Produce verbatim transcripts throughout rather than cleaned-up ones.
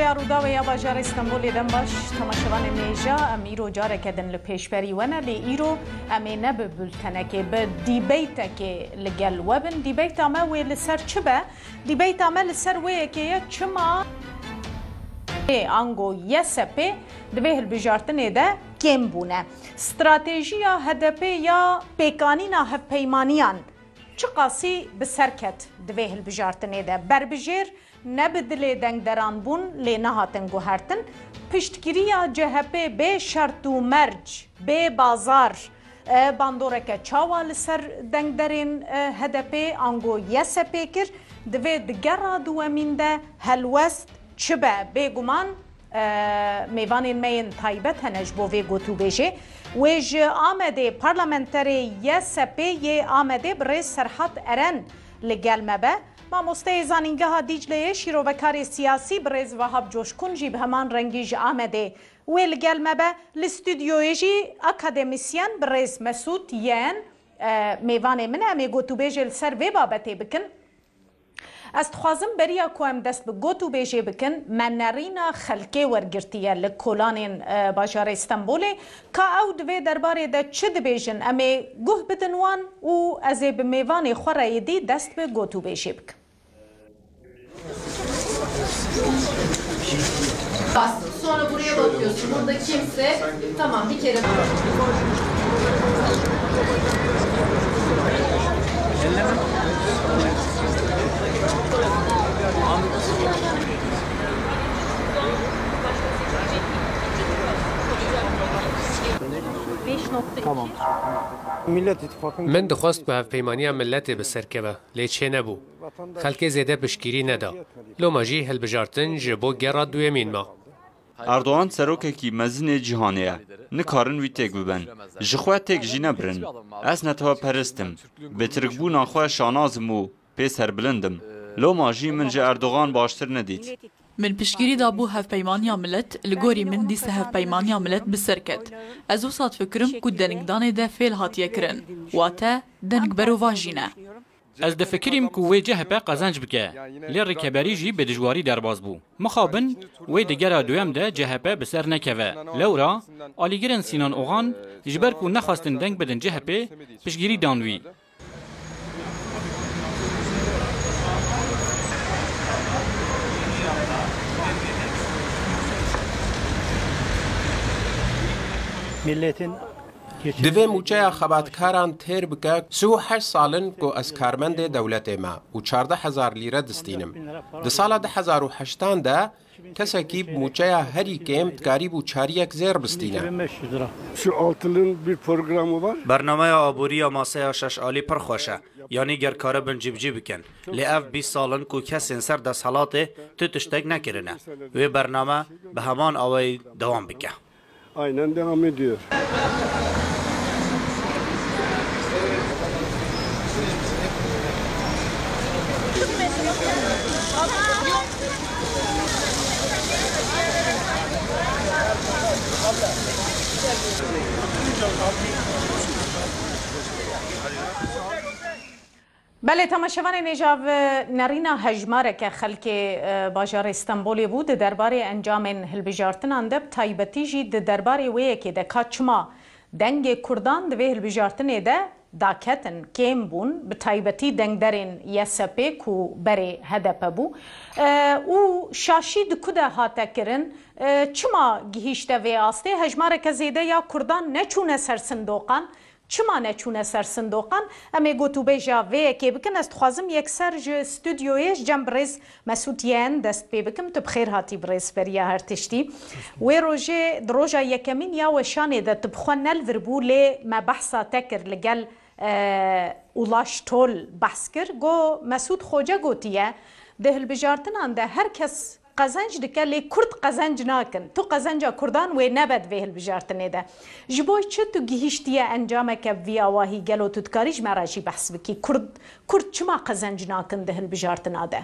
Ya Rûdawê ya bajarê Stenbolê dem baş, temaşevanên hêja, em îro careke din li pêşberî we ne, lê îro em ê ne bi bultenekê, bi dîbeytekê li gel we bin. Dîbeyta me wê li ser çi be? Dîbeyta me li ser wê yekê ye, çima P ango Y S P di vê hilbijartinê de kêm bûne? Stratejiya H D P ya pêkanîna hevpeymaniyan çiqasî bi ser ket di vê hilbijartinê de? Berbijêr ne bi dilê dengderan bûn, lê nehatin guhertin. Piştgiriya C H P bê şert û merc, bê bazar, e, bandoreke çawa li ser dengderên, e, H D P ango Y S P kir? Divê di gera duwemîn de helwest çi be? Bêguman, e, mêvanên me yên taybet hene ji bo vê gotûbêjê. Wê ji Amedê parlamenterê Y S P yê Amedê birêz Serhat Eren li gel me be. Mamosteyê Zanîngeha Dîcleyê, şîrovekarê siyasî birêz Vahap Coşkun jî bi heman rengî ji Amedê wê li gel me be. Li stûdyoyê jî akademîsyen birêz Mesûd Yen, e, mêvanê min e. Em ê gotûbêjê li ser vê babetê bikin. Ez dixwazim beriya ku em dest bi gotûbêjê bikin, me nerîna xelkê wergirtiye li kolanên, e, bajarê Stenbolê. Ka ew di vê derbarê de çi dibêjin, em ê guh bidin wan û ez ê bi mêvanê xwe re êdî dest bi gotûbêjê bikim. Bastım. Sonra buraya bakıyorsun. Burada kimse, tamam, bir kere. Tamam. Millet İttifakı'nın Min dixwest ku hevpeymaniya miletê bi ser keve, lê çênebû. Xelkê zêde piştgirî neda. Loma jî hilbijartin ji bo gera duyemîn ma. Erdogan serokekî mezinê cîhanê ye. Nikarin wî têk bibin. Ji xwe têk jî nebirin. Ez neteweperist im. Bi tirkbûna xwe şanaz im û pê serbilind im. Loma jî min ji Erdogan baştir nedît. Min piştgirî dabû hevpeymaniya milet, li gorî min dîsa hevpeymaniya milet bi ser ket. Ez wisa difikirim ku dengdanê de fêl hatiye kirin. Wate, deng berovajî ne. Ez difikirîm ku wê C H P qezenc bike, lê rêkeberî jî bi dijwarî derbas bû. Mixabin wê di gera duyem de C H P bi ser nekeve. Lewra, alîgirên Sînan Oxan, ji ber ku nexwestin deng bidin C H P, piştgirî dan wî. Milletin Divê mûçeya xebatkaran têr bike. Sî û heşt sal in ku ez karmendê dewletê me û çardeh hezar lîre distînim. Di sala du hezar û heştan de kesekî bi mûçeya herî kêm dikarîbû çariyek zêr bistîne. Şu altılının bir programı var. Bernameya aborî ya maseya şeş alî pir xweş e. Yanî ger karibin cîbicî bikin. Lê ev bîst sal in ku kesên ser desthilatê tu tiştek nekirine. Wê bername bi heman awayî dewam bike. Aynen devam ediyor. Belê, temaşevanên hêja, ev nerîna hejmareke xelkê, e, bajarê Stenbolê bû di derbarê encamên hilbijartinan de, bi taybetî jî di derbarê wê yekê de ka çima dengê Kurdan di vê hilbijartinê de daketin, kêm bûn, bi taybetî dengderên Y S P ku berê H D P bû, e, û şaşî di ku de hate kirin, e, çima gihîşte vê astê? Hejmareke zêde ya Kurdan neçûne ser sindoqan. Çima neçûne ser sindoqan? Em ê gotûbêja vê yekê bikin. Ez dixwazim yekser ji stûdyoyê ji cem birêz Mesûd Yen dest pê bikim. Tu bi xêr hatî birêz beriya her tiştî. Wê rojê, di roja yekemîn ya weşanê de tu bi xwe ne li vir bû, lê me behsa te kir, li gel, e, Ulaş Tol behs kir. Got, Mesûd Xoce gotiye, di hilbijartinan de her kes qezenc dike, lê Kurd qezenc nakin. Tu qezenca Kurdan wê nebe di vê hilbijartinê de. Ji bo çi tu gihîştiye encameke bi vî awahî? Gelo tu dikarî ji me re jî behs bikî? Kurd, Kurd çima qezenc nakin di hilbijartina de?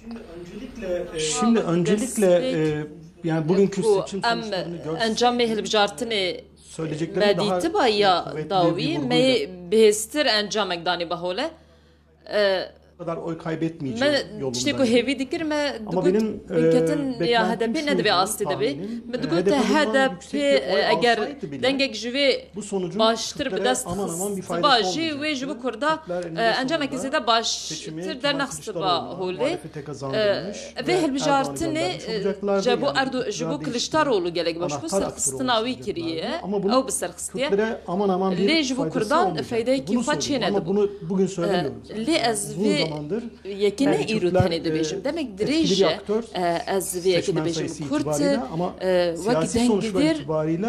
Şimdi öncelikle, e, Şimdi öncelikle, e, yani bugünkü ku seçim em sonuçlarını gör-, encamê hilbijartinê söyleyeceklerim me daha, dîtiba e, ya kuvvetli dawî, bir vurguyla. Me bihêztir encamek danî behole. E, kadar oy kaybetmeyeceği yolunda. Me tiştê ku hêvî dikir, me digot binketin ya H D P ne di vê astê de bê. Me digot H D P eger dengek ji vê baştir bi dest xistiba jî, wê ji bo Kurda encamekî zêde baştir dernexistiba holê. Vê hilbijartinê ji bo Erdo-, ji bo Kiliçdaroglu gelek baş bû, serxistina wî kiriye. Ew bi ser xistiye. Lê ji bo Kurdan feydeyekî xwe çê nedibû. Lê ez vê yekê ne îro tenê dibêjim. Demek dirêj e, ez vê yekê dibêjim. Kurd, e, wek dengdêr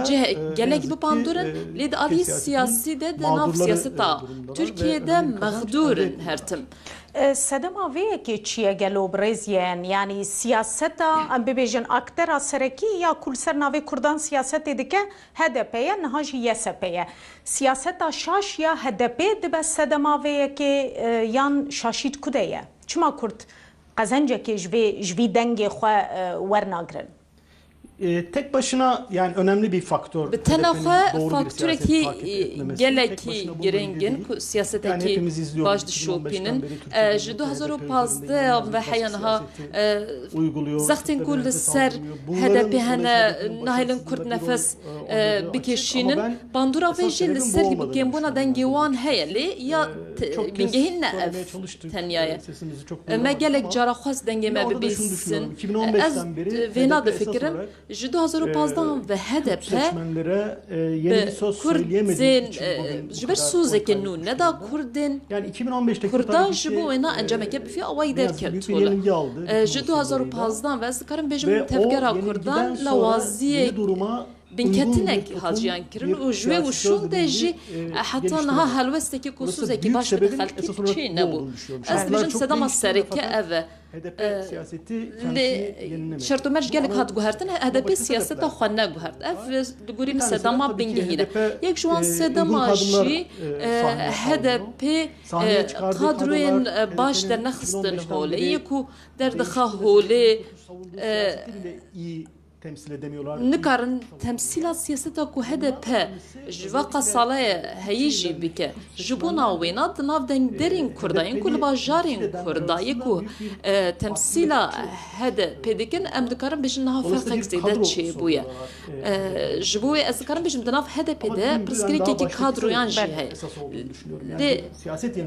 cihek gelek bi bandor in, lê di alî siyasî de, di nav siyaseta Tirkiyê de mexdûr in her tim. E, sedema vê yekê çi ye gelo birêziyên? Yanî siyaseta, em bibêjin, aktera serekî ya ku li ser navê Kurdan siyasetê dike, H D P ye, niha jî Y S P ye. Siyaseta şaş ya H D P dibe sedema vê yekê, e, yan şaşî di ku de ye? Çima Kurd qezencekê ji vê, ji vî dengê xwe, e, wernagrin? E, tek başına, yani, önemli bir faktör Bi tena H D P'nin xwe doğru bir faktorekî, siyaset takip e, etmemesi tek gelekî başına bununla girîng ilgili in değil. Ku siyasetekî baş dişopînin. E, ji du hazar û pazdeh ve heya niha, e, zextên ku li ser H D P hene, nahêlin Kurd nefes, e, bikêşînin. Bandora vê jî li ser kêmbûna dengê wan heye, lê ya bingehîn ne ev tenya ye. Me gelek cara xwest dengê me bibîsin. Ez vêna difikirim. Ji du hazar û pazdeh ve H D P bi Kurd zên, e, ji ber sozeke nû neda Kurdên Kurda, ji bo wêna encameke bi vî awayî derket hole. E, ji du hazar û pazdeh ve ez dikarim bêjim tevgera Kurdan lawaziyek binketinek hat jiyan kirin û ji wê û şûn de jî, e, heta niha helwestekî ku sozekî baş bi xelkî çê nebû. Ez dibêjim sedema sereke ev e. H D P siyaseti kendisini yenilemedi. Şertomer ji gelek hat guhertin, H D P siyaseta xwe neguhert. Ev li gorî min sedema bingehîn e. Yek ji wan sedema jî, e, H D P, e, kadroyên, e, baş dernexistin holê. Yê ku derdixa holê, e, temsil edemiyorlar. Nikarin temsîla siyaseta ku H D P ji vaka sala ye heyî jî bike. Ji bona wêna di nav dengderên Kurda yên ku li bajarên Kurda yê ku, e, temsîla H D P dikin, em dikarin bêjin niha ferqek zêde çêbûye. E, ji bo wê ez dikarim bêjim di nav H D P de pirsgirêkekî kadroyan jî heye. Lê,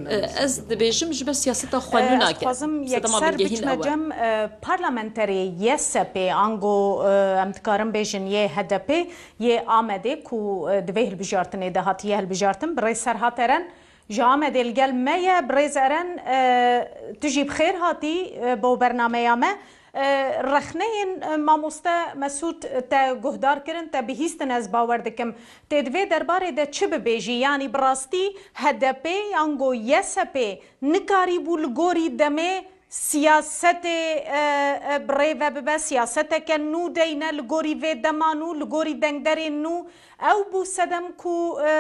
e, ez dibêjim ji ber siyaseta xwe nû nake. Sedema bingehîn ew e. Cem, e, parlamenterê Y S P, ango, e, em dikarin bêjin yê H D P, yê Amedê ku, e, di vê hilbijartinê de hatiye hilbijartin, birêz Serhat Eren ji Amedê li gel me ye. Birêz Eren, e, tu jî bi xêr hatî, e, bo bernameya me. E, rexneyên, e, mamoste Mesûd te guhdar kirin, te bihîstin, ez bawer dikim. Tê di vê derbarê de çi bibêjî? Yanî bi rastî H D P yango Y S P nikarîbû li gorî demê siyasetê, e, e, bi rê ve bibe, siyaseteke nû deyne li gorî vê dema nû, li gorî dengderên nû. Ew bû sedem ku, e,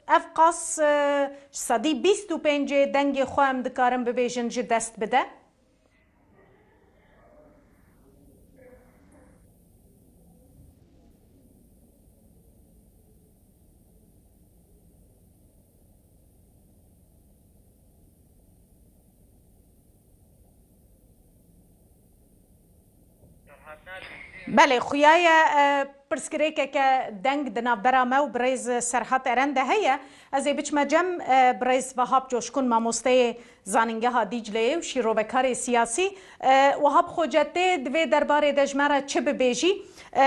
ev qas, e, sedî bîst û pêncê dengê xwe em dikarin bibêjin ji dest bide. Belê, xuya ye, e, pirsgirêkeke deng di navbera me û birêz Serhat Eren de heye. Ez ê biçime cem, e, birêz Vahap Coşkun, mamosteyê Zanîngeha Dîcleyê û şîrovekarê siyasî. E, Wahap Xoce, tê di vê derbarê de ji me re çi bibêjî? E,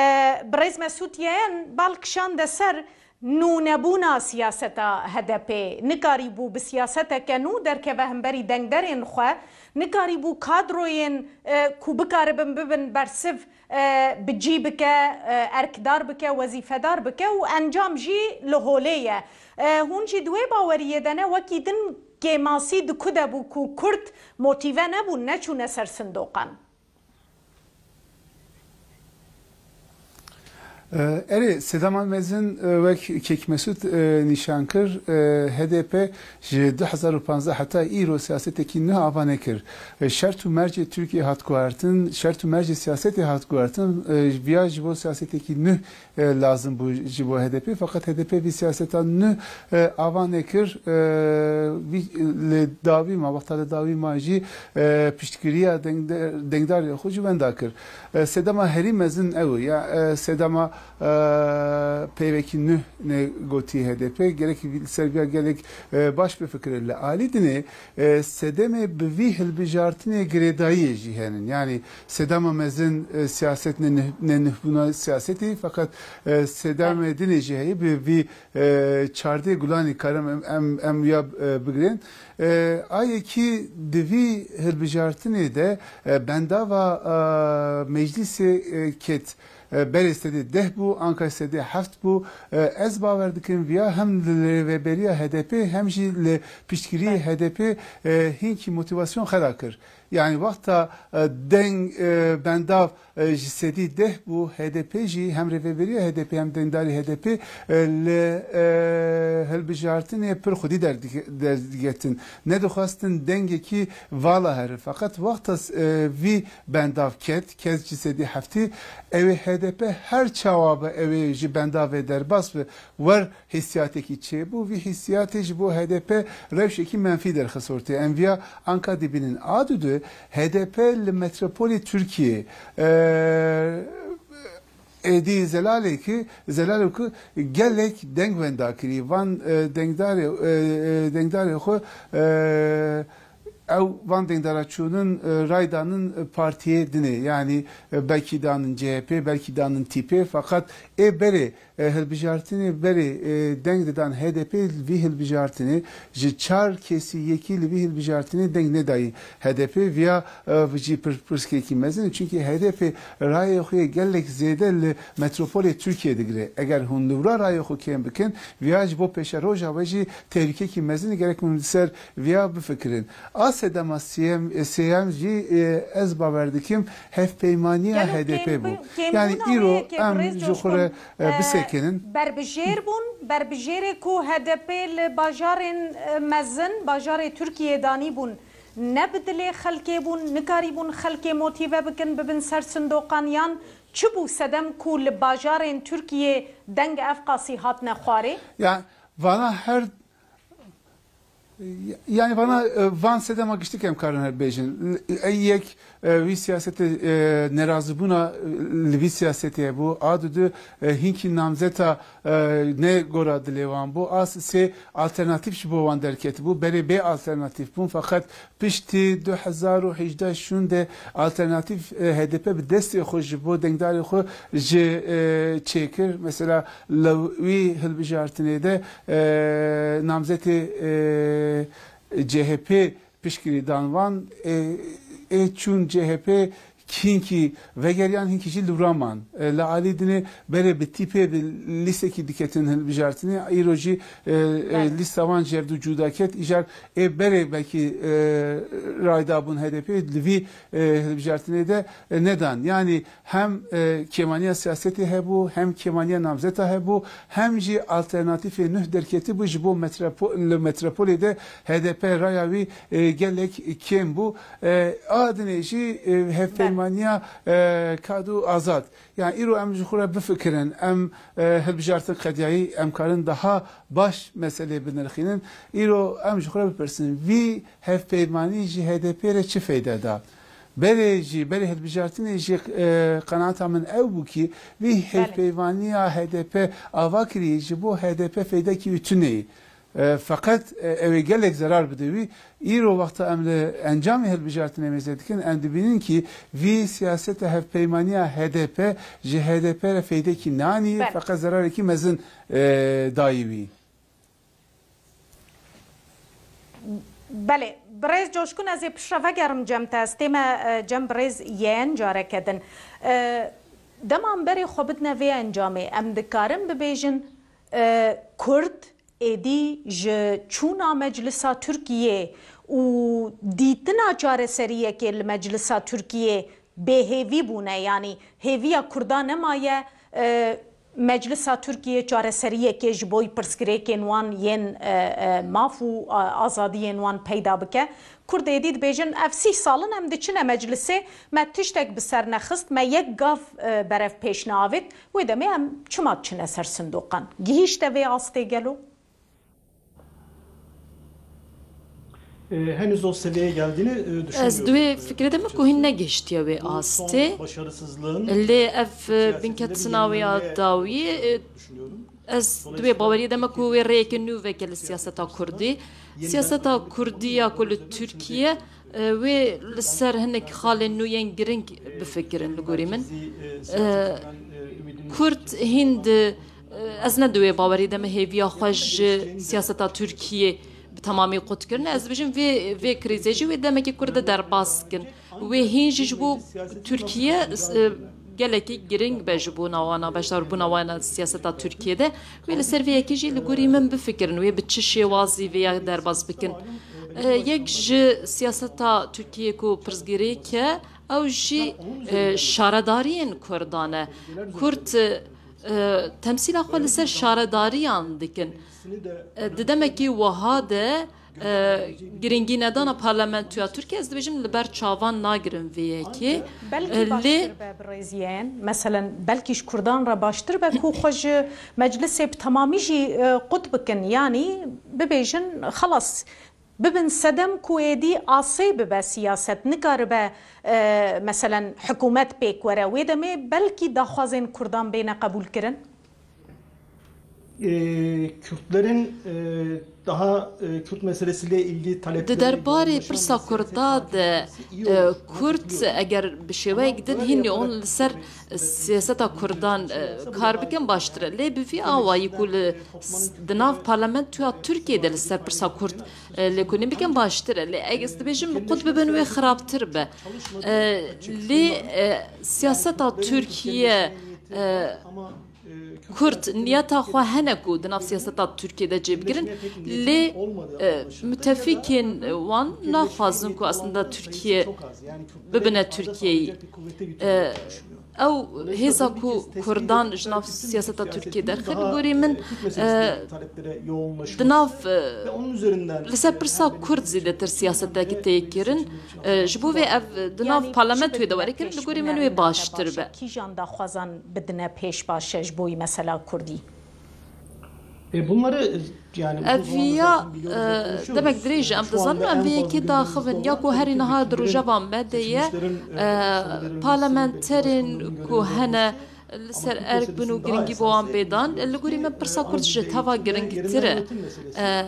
birêz Mesûd Yeyen bal kişande ser nûnebûna siyaseta H D P. Nikarîbû bi siyaseteke nû derkeve hemberî dengderên xwe, nikarîbû kadroyên, e, ku bikaribin bibin bersiv, e, bi cî bike, e, erkdar bike, wezîfedar bike û encam jî li holê ye. E, hûn jî di wê baweriyê de ne, wekî din kêmasî di ku de bû ku Kurd motîve nebûn, neçûne ser sindoqan? E, Erê, sedema mezin, e, wek Kek Mesûd, e, nîşan kir, e, H D P ji du hezar û panzdeh heta îro siyasetekî nuh ava nekir. E, şert û mercê Tirkiyê hat guhertin, şert û mercê siyasetê hat guhertin, e, viya ji bo siyasetekî nuh, e, lazim bû ji bo H D P, feqet H D P vî siyaseta nuh, e, ava nekir, e, vî, li dawî ma, wexta li dawî ma jî, e, piştgiriya dengde-, dengdarê xwe ji wenda kir. E, sedema herî mezin ew e. Ya, e, sedema, e, peyvekî nuh ne gotî H D P. Gerek li ser viya gelek, e, baş bifikirin. Li alî dinê, e, sedemê bi vî hilbijartinê girêdayiyê jî henin. Yanî sedema mezin, e, siyaset ne, ne, ne nuhbûna siyasetî, feqet, e, sedemê dinê jî heye bi vî, e, çardê gulanî karim em, em, em ya, e, bigirên. E, a yekî di vî hilbijartinê de, e, bendava, e, meclîsê, e, ket. E, berê sedê deh bû, anka sedê heft bû. E, ez bawer dikim viya hem li rêveberiya H D P hem jî li piştgiriyê H D P, e, hinkî motivasyon xera kir. Yanî wexta, e, deng, e, bendav, e, ji sedî deh bû, H D P jî hem rêveberiya H D P hem dengdarê H D P, e, li, e, hilbijartinê pir xwedî derdike-, derdigetin. Nedixwestin dengekî vala here. Feqet wexta, e, vî bendav ket, kes ji sedî heftî, ew ê H D P her çawa be, ew ê ji bendavê derbas be, wer hîstiyatekî çêbû, vî hîstiyatê ji bo H D P rewşekî menfî derxist ortê. Em viya anka dibînin. A dudu, H D P li metropolê Tirkiyê, e, êdî zelalê ki, zelalê ku gelek deng wenda kirî. Van, e, dengdarê, e, e, dengdarê xwe, e, ew van dengdara çûnin, e, ray danin, e, partiyê dinê. Yanî, e, belkî danin C H P, belkî danin T P, feqet ê berê, e, hilbijartinê berê, e, deng didan H D P, vî hilbijartinê ji çar kesî yekî li vî hilbijartinê deng nedayî H D P. Viya, e, jî pir-, pirsgirêkî mezin e. Çunkî H D P rayê xwe yê gelek zêde li metropolê Tirkiyê digire. Eger hûn li wira rayê xwe kêm bikin, viya ji bo pêşeroja we jî tehlûkekî mezin e. Gerek hûn li ser viya bifikirin. A sedema siyem, e, sêyem jî, e, ez bawer dikim hevpeymaniya Gelo H D P kêm bû. Bû-, kêmbûna Yanî wê îro yekê em birêz ji xwe Coşkun, re, e, e, bisekinin. Berbijêr bûn, berbijêrê ku H D P li bajarên, e, mezin, bajarê Tirkiyê danî bûn, ne bi dilê xelkê bûn, nikarîbûn xelkê motîve bikin, bibin ser sindoqan, yan çi bû sedem ku li bajarên Tirkiyê deng evqasî hatine xwarê? Ya, vana her Yanî vana, e, van sedema giştik em karin her bêjin. Ey yek, e, wî siyasetê, e, nerazîbûna, e, li vî siyasetê hebû. A dudu, e, hinkî namzeta, e, ne gora dilê wan bû. A sê alternatîf ji bo wan derketibû. Berê bê alternatîf bûn. Feqet piştî du hezar û hejdeh şûn de alternatîf, e, H D P bi destê xwe ji bo dengdarê xwe ji, e, çêkir. Mesela li wî hilbijartinê de, e, namzetê, e, C H P piştgirî dan van, e, ê çûn C H P hinkî vegeriyan, hinkî jî li wira man. E, li alî dinê berê bi tîpê, bi lîstekî diketin hilbijartinê. Îro jî, e, e, Belê. lîsta wan ji hevdu cuda ket. Îcar ê berê belkî, e, rayda bûn H D P li vî, e, hilbijartinê de, e, nedan. Yanî hem, e, kêmaniya siyasetê hebû, hem kêmaniya namzeta hebû, hem jî alternatîfê nuh derketibû ji bo metrepo-, li metropolê de H D P raya wî, e, gelek kêm bû. E, a dinê jî, e, hevpeymaniya, e, kad û azad. Yani îro em ji xwe re bifikirin, em, e, hilbijartin qediyayî, em karin daha baş meselê binirxînin. Îro em ji xwe re bipirsin, vî hevpeymanî ji H D P re çi feyde da? Berê jî, berê hilbijartinê jî, e, qenaeta min ew bû kî vî Belê. hevpeymaniya H D P ava kirî ji bo H D P feydekî wî tune ye. E, feqet, e, ew ê gelek zerar bide wî. Îro wexta em li encamê hilbijartinê mêze dikin, em dibînin kî vî siyaseta hevpeymaniya H D P ji H D P re feydekî nanî, Belê. feqet zerarekî mezin, e, dayî wî. Belê, birêz Coşkun, ez ê piştre vegerim cem te, ez tême, e, cem birêz Yeğen careke din. E, dema em berê xwe bidine vê encamê, em dikarin bibêjin, e, Kurd êdî ji çûna Meclisa Tirkiyê û dîtina çareseriyekê li Meclisa Tirkiyê bêhêvî bûne, yanî hêviya Kurda nemaye, e, Meclisa Tirkiyê çareseriyekê ji bo pirsgirêkên wan yên, e, e, maf û, e, azadiyên wan peyda bike. Kurd êdî dibêjin, ev sîh sal in em diçine meclisê, me tiştek bi ser nexist, me yek gav, e, berev pêş neavêt, wê demê em çima diçine ser sindoqan? Gihîşte vê astê gelo? E, henüz o seviyeye geldiğini, e, düşünmüyorum. Ez di wê fikrê de me ku hîn negihiştiye wê astê. Lê ev, e, binketina wê ya dawî, e, ez di wê baweriyê de me ku wê rêyeke nû veke li siyaseta kurdî. Siyaseta kurdî ya ku li Tirkiye, e, wê li ser hinek xalên nû yên giring bifikirin li gorî min. E, Kurd hîn di, e, ez ne di wê bawerî de me hêviya xwe ji siyaseta Tirkiyê bi temamî qut kirine. Ez dibêjim vê, vê krîzê jî wê demekî Kurd de derbas kin. Wê hîn jî ji bo Tirkiye, e, gelekî giring be ji bona wana, beşdarbûna wana siyaseta Tirkiye de. Wê li ser vê yekê jî li gorî min bifikirin, wê bi çi şêwazî vê ya derbas bikin. E, yek ji siyaseta Tirkiyê ku pirsgirêk e, ew jî, e, şaredariyên Kurdan e. Kurd, e, temsîla xwe li ser şaredariyan dikin. E, di demekî wiha de, e, giringî nedana parlamentoya Tirkiye, ez dibêjim li ber çavan nagirin vê yekê. Belkî E, lê baştir be bi rêziyên, meselen, belkî ji Kurdan re baştir be ku xwe ji meclisê bi temamî jî, e, qut bikin. Yanî bibêjin, xelas, bibin sedem ku êdî asê bibe siyaset, nikaribe, e, meselen, hikûmet pêk were. Wê demê belkî daxwazên Kurdan bêne qebûlkirin? E, Kürtlerin, e, daha, e, Kürt meselesiyle ilgili talepleri Di derbarê yoğunlaşan pirsa bir siyaset Kurda de, hareketi iyi e, olur. Kurd eger bi şêweyek din hînî on li ser siyaseta Kurdan, e, kar bikin baştir e. Lê bi vî awayî ku li s-, di nav parlamentoya Tirkiyê de li ser pirsa Kurd, e, lêkolîn bikin baştir e. Lê eger ez dibêjim qut bibin wê xirabtir be. E, lê, e, siyaseta Tirkiye, e, Kurd niyeta xwe hene ku di nav siyaseta Tirkiyê de cê bigirin, lê, e, mutefîkên wan naxwazin ku aslında Tirkiye bibine Tirkiyeyî. E, ew hêza ku Kurdan ji nav siyaseta Tirkiyê derxin, gorî min, e, di nav, e, li ser pirsa Kurd zêdetir siyasetekî tê kirin. E, ji bo vê ev di nav parlamentoyê de were kirin, li gorî min wê baştir be. Kîjan daxwazan bidine pêş baş e ji bo mesela Kurdî? E, bunları, e, yani uzun Ev zamandır ya, zaten biliyoruz ve e, konuşuyoruz. Demek dirêj E, em şu dizanin anda em vê en fazla yekê gündemimizde daxivin ya olan ku herî niha di Kürtlerin rojeva me de ye, seçimcilerin, e, e, parlamenterên ku hene li ser erk bin û giringî bo wan bêdan, li gorî min pirsa Kurd ji teva giringtir e. E,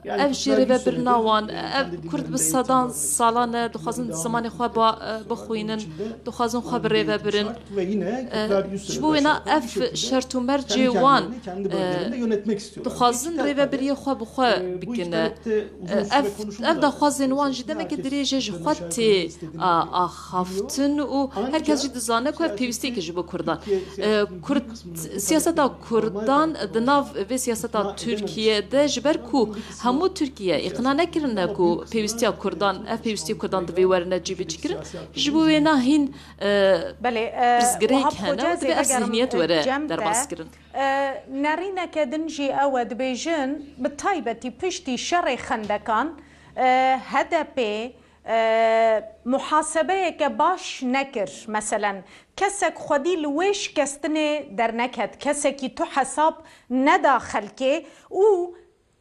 ev jî rêvebirina wan, ev Kurd bi sedan salan e, dixwazin zimanê xwe ba-, e, bixwînin, dixwazin xwe bi rêve birin. E, ji bo wêna ev şert û mercê wan, e, dixwazin rêvebiriyê xwe bi xwe bikine. E, ev, ev daxwazên wan jî demeke dirêj e ji xwe tê, a, axaftin û her kes jî dizane ku ev pêwîstiyeke ji bo Kurdan. E, Kurd, siyaseta Kurdan di nav vê siyaseta Tirkiye de, ji ber ku hemû Tirkiye îqna nekirine ku pêwîstiya Kurdan, ev pêwîstiyê Kurdan divê werine cîbicîkirin, ji bo wê nahîn, e, Belê, e, pirsgirêk Wahab hene Xoca, û divê ev zêde gerim, zihniyet e, were cem te. derbas kirin. E, nerîneke din jî ew e, dibêjin, bi taybetî piştî şerê xendekan, e, H D P, e, muhasebeyeke baş nekir. Meselen, kesek xwedî li wê şikestinê derneket, kesekî tu hesab neda xelkê û,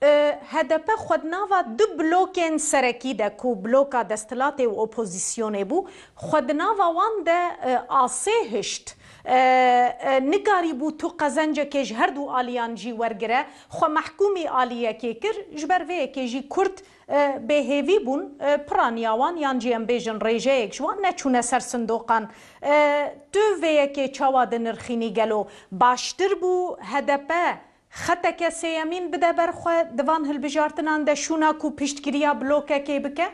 e, H D P xwe di nava du blokên serekî de ku bloka desthilatê û opozisyonê bû, xwe di nava wan de, e, asê hişt. E, e, nikarîbû tu qezencekê ji her du aliyan jî wergire, xwe mehkûmî aliyekê kir, ji ber vê yekê jî Kurd e, bêhêvî bûn, e, piraniya wan yan jî em bêjin rêjeyek ji wan neçûne ser sindoqan. E, tu vê yekê çawa dinirxînî gelo? Baştir bû H D P xeteke sêyemîn bide ber xwe di van hilbijartinan de şûna ku piştgiriya blokekê bike?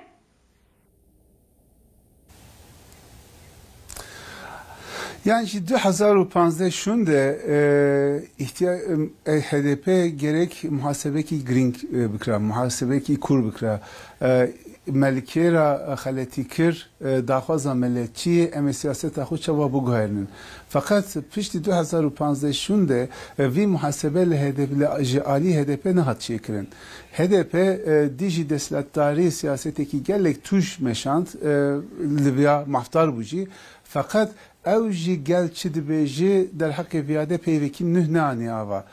Yan ji du hezar û panzdeh şûn de, e, ihtiya-, e, H D P gerek muhasebekî girîng, e, bikira, muhasebekî kûr bikira. E, Melikê re xeletî kir, e, daxwaza miletçiyê, em ê siyaseta xwe çawa biguherînin. Feqet piştî du hezar û panzdeh şûnde, e, vî muhasebe li H D P, li, ji alî H D P nehat çêkirin. H D P, e, dijî desthilatdarî siyasetekî gelek tûj meşand, e, li vêya mafdar bû jî. Feqet ew jî gel çi dibêjî derheqê vêya de peyvekî nuh neanî ava.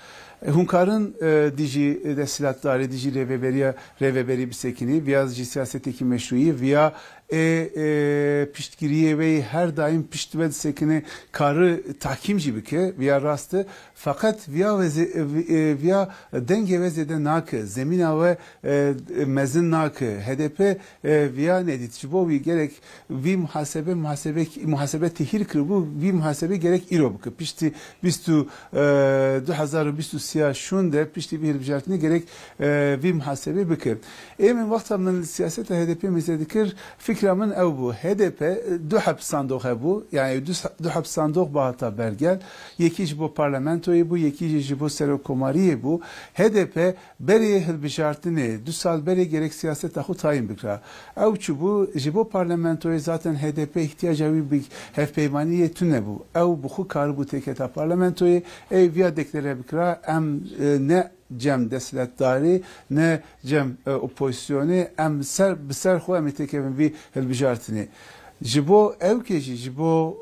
Hûn karin, e, dijî desthilatdarî, dijî rêveberiya, rêveberî bisekinî, vêya jî siyasetekî meşrûyî, vêya ê, e, piştgiriyê wê her daîm pişt ve disekine, kari tahkîm jî bike, vêya rast e. Feqet vêya wezê-, e, vê-, e, vêya dengê we zêde nake, zemîna we, e, mezin nake. H D P, e, vêya nedît. Ji bo wî gerek vî muhasebe, muhasebe, muhasebe tehîr kiribû, vî muhasebe gerek îro bike. Piştî bîst û, e, du hezar û bîst û sê ya şûnde, piştî vî hilbijartinê gerek, e, vî muhasebê bike. Ê min wexta min li siyaseta H D P mêze dikir, fikra min ew bû. H D P du heb sandoq hebû, yani du, du heb sandoq bihata bergel. Yekî ji bo parlamentoyê bû, yekî jî ji bo serokkomariyê bû. H D P berê hilbijartinê, du sal berê gerek siyaseta xwe tayin bikira. Ew çi bû? Ji bo parlamentoyê zaten H D P ihtiyaca wî bi hevpeymaniyê tune bû. Ew bi xwe karibû têketa parlamentoyê, ê viya deklare bikira, em, e, ne cem desthilatdarî, ne cem, e, opozisyonê, em ser, bi ser xwe em ê têkevin vî hilbijartinê. Ji bo ewkê jî, ji bo,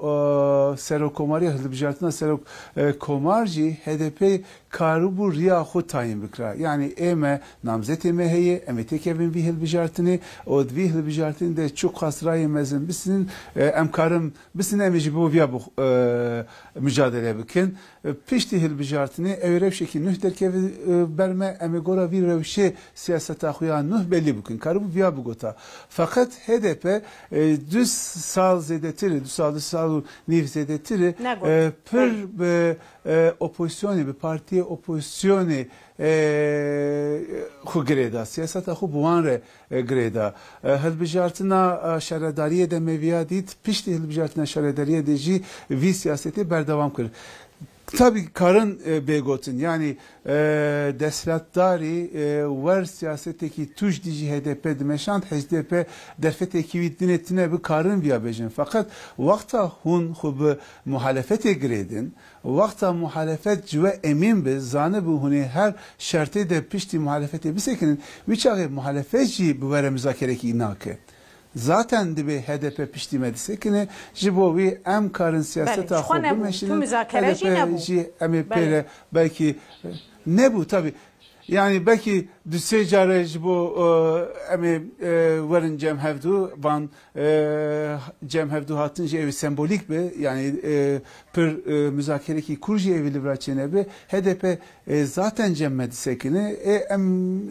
e, serokkomariya hilbijartina serok, e, komar jî H D P karibû riya xwe tayin bikira. Yani ê me namzetê me heye, em ê têkevin vî hilbijartinê û di vî hilbijartinê de çiqas rayê mezin bisinin, e, em karin bisinin, em ê ji bo viya bix-, e, mücadele bikin. E, piştî hilbijartinê ew ê rewşekî nuh derkeve, e, ber me, em ê gora vî rewşê siyaseta xwe ya nuh belî bikin. Karibû viya bigota. Feqet H D P, e, du sal zêdetir e, du sal, du sal û nîv zêdetir e, Negot. e, pir Belê. bi, e, opozisyonê, bi partiyê opozisyonê, e, xwe girêda. Siyaseta xwe bi wan re, e, girêda. E, hilbijartina, e, şaredariyê de me viya dît, piştî hilbijartina şaredariyê de jî vî siyasetê berdewam kir. Tabî karin, e, bê gotin, yani, e, desthilatdarî, e, wer siyasetekî tûj dijî H D P dimeşand, H D P derfetekî wî dinê tine bi karin viya bêjin. Feqet wexta hûn xwe bi muhalefetê girêdin, wexta muhalefet ji we emîn bi, zanibû hûn ê her şertê de piştî muhalefetê bisekinin, wî çaxê muhalefet jî bi we re muzakerekî nake. Zaten dibê H D P piştî me disekine, ji bo wî em karin siyaseta Belê, ji xwe xwe nebû. Tu bimeşînin, muzakere jî H D P nebû. jî em ê Belê. pê re belkî, e, nebû tabii. Yani belkî du sê care ji bo, e, em ê, e, werin cem hevdu, van, e, cem hevdu hatin jî ew ê sembolîk be, yani, e, pir, e, muzakerekî kûr jî ew ê li vira çênebe. H D P, e, zaten cem me disekine. E, em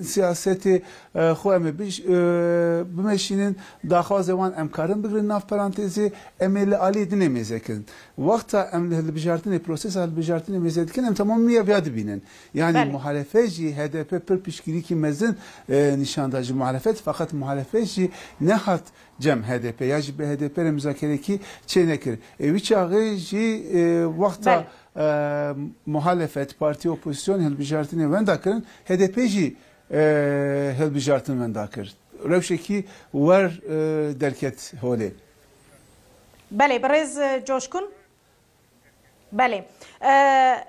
siyasetê, e, xwe em ê biş-, e, bimeşînin, daxwazê wan em karin bigrin nav parantezê, em ê li alî dinê mêze kirin. Wexta em li hilbijartinê, prosesa hilbijartinê mêze dikin, em tamamiya viya dibînin. Yani Belê. muhalefet jî H D P pir piştgirîkî mezin, e, nîşan da ji muhalefet, feqet muhalefet jî nehat cem H D P ya jî bi H D P re muzakerekî çênekir. E, wî çaxê jî, e, wexta, Belê. e, muhalefet, partî opozîsyonê hilbijartinê wenda kirin, H D P jî, e, hilbijartin wenda kir. Rewşekî wer, e, derket holê. Belê, birêz, e, Coşkun. Belê. E,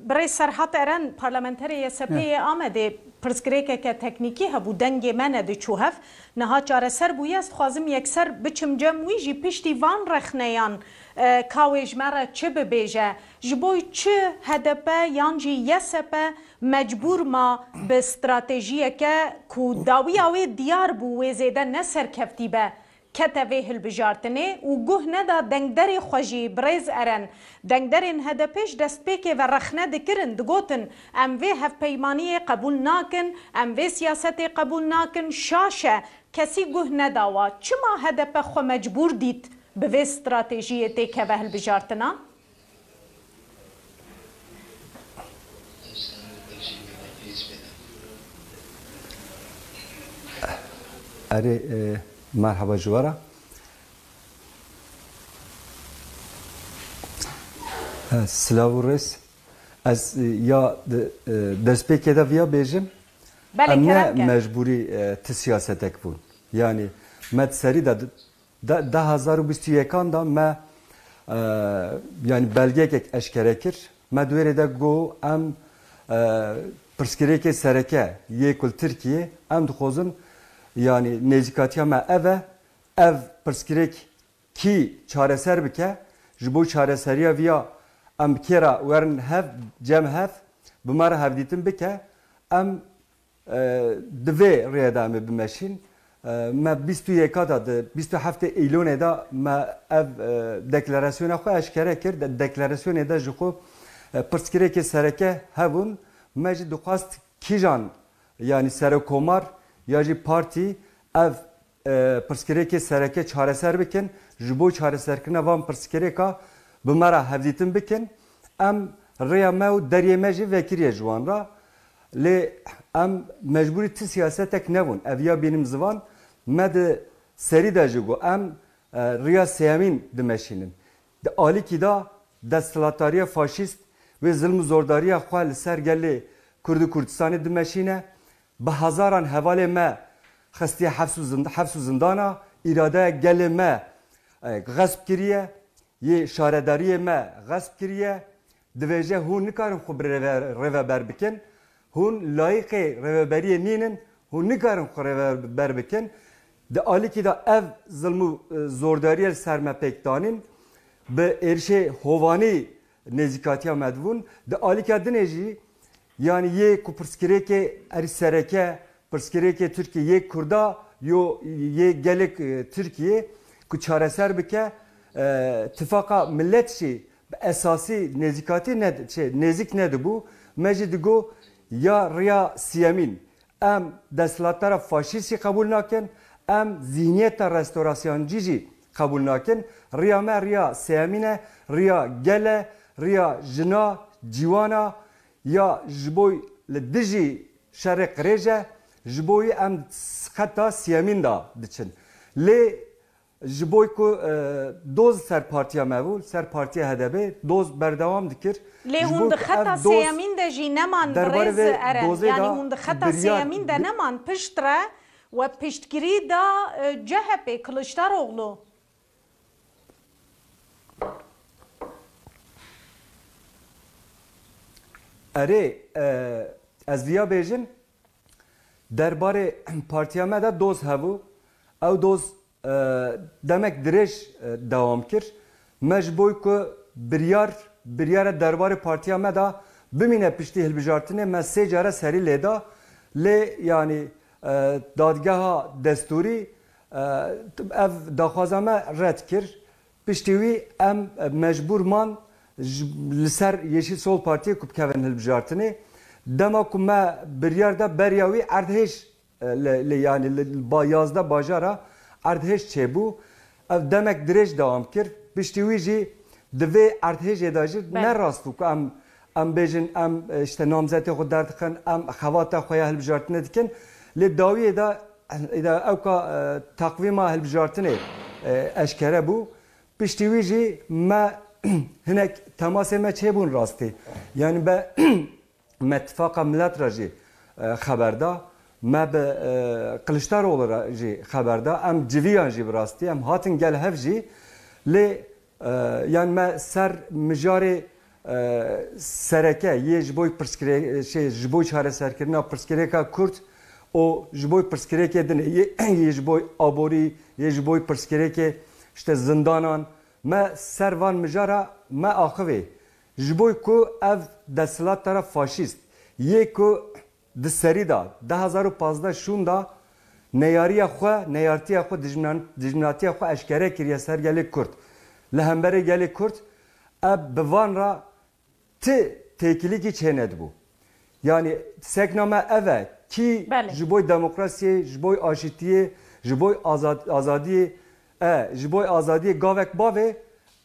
birêz Serhat Eren, parlamenterê Y S P yê Amedê, pirsgirêkeke teknîkî hebû, dengê me nediçû hev. Niha çareser bûye, ez dixwazim yekser biçim cem wî jî piştî van rexneyan, e, ka wê ji me re çi bibêje? Ji bo çi H D P yan jî Y S P mecbûr ma bi stratejiyeke ku dawiya wê diyar bû, wê zêde ne serkeftî be, kete vê hilbijartinê û guh neda dengderê xwe jî, birêz Eren. Dengderên H D P ji destpêkê ve rexne dikirin, digotin, em vê hevpeymaniyê qebûl nakin, em vê siyasetê qebûl nakin, şaş e. Kesî guh neda wa. Çima H D P xwe mecbûr dît bi vê stratejiyê têkeve hilbijartina? Erê, e, merheba ji we re. E, silav û rêz. Ez, e, ya di, e, destpêkê de viya bêjim. Belê, Em ne kerem ke. mecbûrî, e, ti siyasetek bûn. Yanî me di serî de, de, du hezar û bîst û yekan de me, e, yanî belgeyekek eşkere kir. Me di wê rê de got em, e, pirsgirêkê sereke yê ku li Tirkiyê em dixwazin, yanî nêzîkatiya me ev e, ev pirsgirêk kî çareser bike, ji bo çareseriya viya em bi kê re werin hev, cem hev, bi me re hevdîtin bike, em, e, di vê rêyê de em ê bimeşîn. E, me bîst û yeka de, di bîst û heftê Îlonê de me ev, e, deklarasyona xwe eşkere kir. De-, deklarasyonê de ji xwe, e, pirsgirêkê sereke hebûn. Me jî dixwest kîjan, yanî serokomar ya jî partî ev, e, pirsgirêkê sereke çareser bikin, ji bo çareserkirina van pirsgirêka bi me re hevdîtin bikin. Em rêya me û deriyê me jî vekiriye ji wan re. Lê em mecbûrî ti siyasetek nebûn. Ev ya bînim zivan, me di serî de jî got, em, e, riya sêyemîn dimeşînin. Di alîkî de desthilatdariya faşîst wê zilm û zordariya xwe li ser gelê Kurd û Kurdistanê dimeşîne. Bi hezaran hevalê me xistiye hefs û zind-, hefs û zindana, îradeya gelê me, e, xesp kiriye, yê şaredariyê me xesp kiriye. Divêje hûn nikarin xwe bi rêve-, rêveber bikin. Hûn layîqê rêveberiyê nînin, hûn nikarin xwe rêveber bikin. Di alîkî de ev zilm û, e, zordariye li ser me pêk danîn, bi êrişê hovanî nêzîkatiya me dibûn. Di alîka dinê jî, yanî yê ku pirsgirêkê erî sereke, pirsgirêkê Tirkiyê, yê Kurda, yo, yê gelek, e, Tirkiyê ku çareser bike, e, tifaqa milet jî bi esasî nêzîkatî ne, şey, nêzîk nedibû. Me jî digo ya riya siyemîn. Em desthilatdara faşîst jî qebûl nakin, em zîhniyeta restorasyoncî jî qebûl nakin. Riya me riya sêyemîn e, riya gel e, riya jina, ciwana ya ji bo li dijî şerê qirêj e, ji bo wî em xeta sêyemîn de diçin. Lê ji bo ku, e, doz ser partiya me bû, ser partiya H D P, doz berdewam dikir. Lê Ji hûn bo di ku xeta ev doz sêyemîn de jî neman derbarê birêz vê Eren. dozê Yanî de hûn di xeta biryar sêyemîn de bi- neman pişt re we piştgirî da, e, C H P, Kiliçdaroglu. Erê, e, ez viya bêjim, derbarê partiya me de doz hebû. Ew doz, e, demek dirêj, e, dewam kir. Me ji bo ku biryar, biryara derbarê partiya me de bimîne piştî hilbijartinê, me sê care serî lê da. Lê, yanî, e, dadgeha destûrî, e, ev daxwaza me red kir. Piştî wî em, e, mecbûr man ji, li ser Yeşil Sol Partiyê ku bikevin hilbijartinê. Dema ku me biryar da, beriya wî erdhêj, e, li, li, yanî li, li ba yazdeh bajara erdhêj çêbû. Ev demek dirêj dewam kir. Piştî wî jî di vê erdhêjê de jî Belê. ne rast bû ku em, em bêjin, em, e, işte namzetê xwe derdixin, em xebata xwe ya hilbijartinê dikin. Lê dawiyê de, de ewka, e, teqvîma hilbijartinê, e, eşkere bû. Piştî wî jî me hinek temasê me çêbûn rastî. Yanî be me Tifaqa Milet re jî, e, xeber da. Me bi, e, Kiliçdaroglu re jî xeber da. Em civiyan jî bi rastî. Em hatin gel hev jî. Lê, e, yan me ser mijarê, e, sereke yê ji bo pirsgirê-, şey, ji bo çareserkirina pirsgirêka Kurd û ji bo pirsgirêkê din yê, yê ji bo aborî, yê ji bo pirsgirêkê işte zindanan, me ser van mijara me axivê. Ji bo ku ev desthilatdara faşîst yê ku di serî de du hezar û pazdeh şûn de neyariya xwe, neyartiya xwe, dijminan-, dijminatiya xwe eşkere kiriye ser gelê Kurd. Li hemberê gelê Kurd ev bi van re ti têkilîkî çênedibû. Yanî sekna me ev e, kî Belê. ji bo demokrasiyê, ji bo aşîtiyê, ji bo azad-, azadiyê, e, ji bo azadiyê gavek bavê,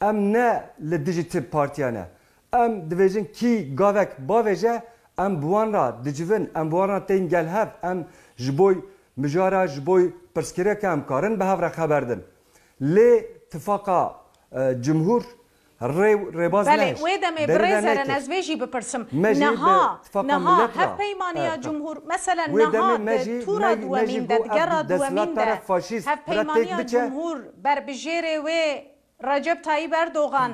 em ne li dijî ti partiya ne. Em dibêjin kî gavek bavêje, em bi wan re dicivin, em bi wan re tên gel hev, em ji bo mijara, ji bo pirsgirêka em karin bi hev re xeber din. Lê tifaqa, e, cumhur, rê, rêbaz Belê, nehişt. Wê demê Derê de birêz Eren, nekir. Ez vê jî bipirsim. Me jî Niha, bi tifaqa niha millet re. Hevpeymaniya He, he. Cumhur, mesela Wê demê niha me de jî, tûra me, me jî dewemîn de, got, digera ev dewemîn desthilatdara de, faşîst bira têk hevpeymaniya biçe. Cumhur berbijêrê wê Recep Tayyip Erdogan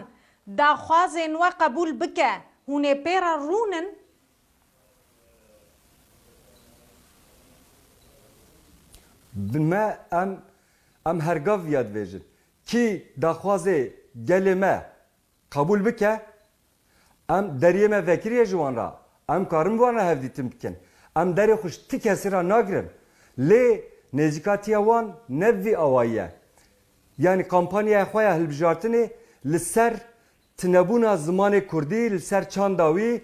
daxwazên we qebûl bike, hûn ê pê re rûnin? Bi me em, em her gav viya dibêjin. Kî daxwazê gelê me qebûl bike, em deriyê me vekirî ye ji wan re. Em karin bi wan re hevdîtin bikin. Em derê xwe ji ti kesî re nagirin. Lê nêzîkatiya wan ne bi vî awayî ye. Yanî kampanyaya xwe ya hilbijartinê li ser tinebûna zimanê kurdî, li ser çanda wî,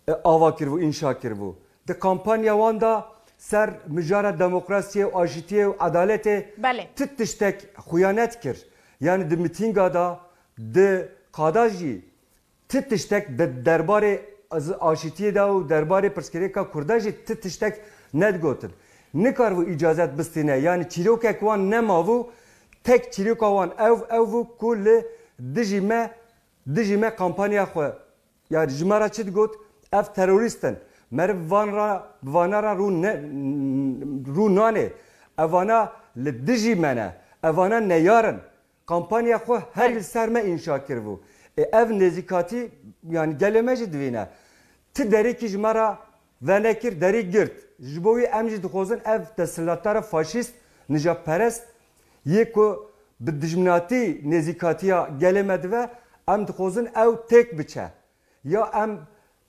e, ava kiribû, înşa kiribû. Di kampanya wan de ser mijara demokrasiyê û aşitiyê û edaletê Belê. Ti tiştek xuya nedikir. Yani di mitînga de, di qada jî ti tiştek di derbarê az-, aşitiyê de û derbarê pirsgirêka Kurda jî ti tiştek nedigotin. Nikaribû îcazet bistîne. Yani çîrokek wan nemabû, tek çîroka wan ew, ew bû ku li dijî me, dijî me kampanya xwe Ya ji me re çi digot? Ev terorîst in. Meriv van ra, vana ra rû ne, rû nanê. Evana li dijî me ne. Evana neyar in. Kampanya xwe herî li ser me înşa kiribû. Ê ev nêzîkatî, yani gelê me jî divîne. Ti derekî ji me re venekir, derî girt. Ji bo wî em jî dixwazin ev desthilatdara faşîst, nijadperest, yê ku bi dijminatî nêzîkatiya gelê me dive, em dixwazin ew têk biçe. Ya em,